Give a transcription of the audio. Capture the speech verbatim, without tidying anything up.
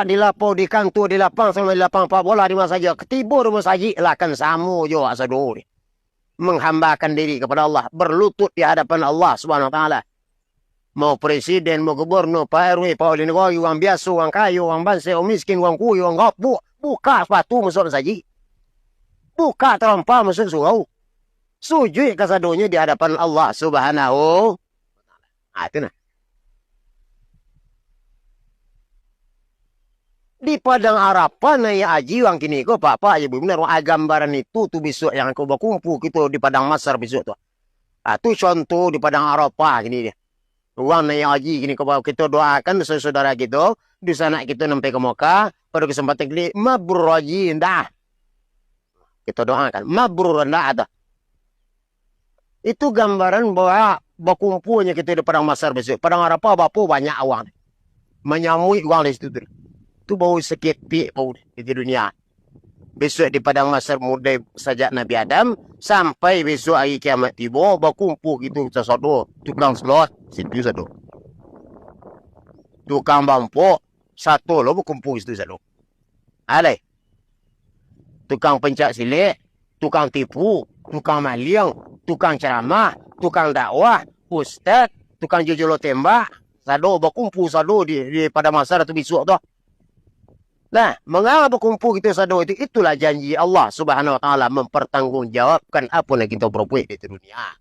di lapau, di kantua, di lapang, samo di lapang apak bola, di masajik, tibo di masajik lah kan samo jo awak sado ni. Manghambakan diri kapado Allah, barlutut di hadapan Allah Subhanahu wa Taala. Mau presiden, mau gubernur, Pak R W, Pak Wali Nagari, urang biaso, urang kayo, urang bansaik, urang miskin, urang kuruih, urang gapuk, bukak sapatu masuak masajik. Bukak tarompa masuak surau. Sujuik kasadonyo di hadapan Allah Subhanahu. Ah, itu nah. Di Padang Arafah naiak haji urang kini ko, Pak, Pak, ibu, bana urang, ah, gambaran itu tu bisuak yang ko bakumpua kito di Padang Mahsyar bisuak tu. Ah, tu contoh di Padang Arafah kini dia. Urang naiak haji kini ko, kito doakan saudara kito, dunsanak kito nan pai ka Mekah, pado kesempatan kini, mabrur haji, indak. Kito doakan, mabrur, indak tu. Itu gambaran bahwa bakumpuanyo kito di Padang Mahsyar bisuak. Padang Arafah bapo banyak urang. Manyamuik urang di situ tu. Tu baru saketek baru di dunia. Bisuak di Padang Mahsyar, mulai sajak Nabi Adam sampai bisuak hari kiamat tibo, bakumpua kito sasado, tukang slot, situ sado. Tukang bampok, sato lo bakumpua situ sado. Alai. Tukang pencak silek, tukang tipu, tukang maliang, tukang caramah, tukang dakwah, ustad, tukang jojolo tembak, sado bakumpua sado di, di Padang Mahsyar tu bisuak tu. Nah, mangapa bakumpua kito sado itu? Itulah janji Allah Subhanahu wa Taala, mempertanggungjawabkan apo nan kito perbuik di dunia.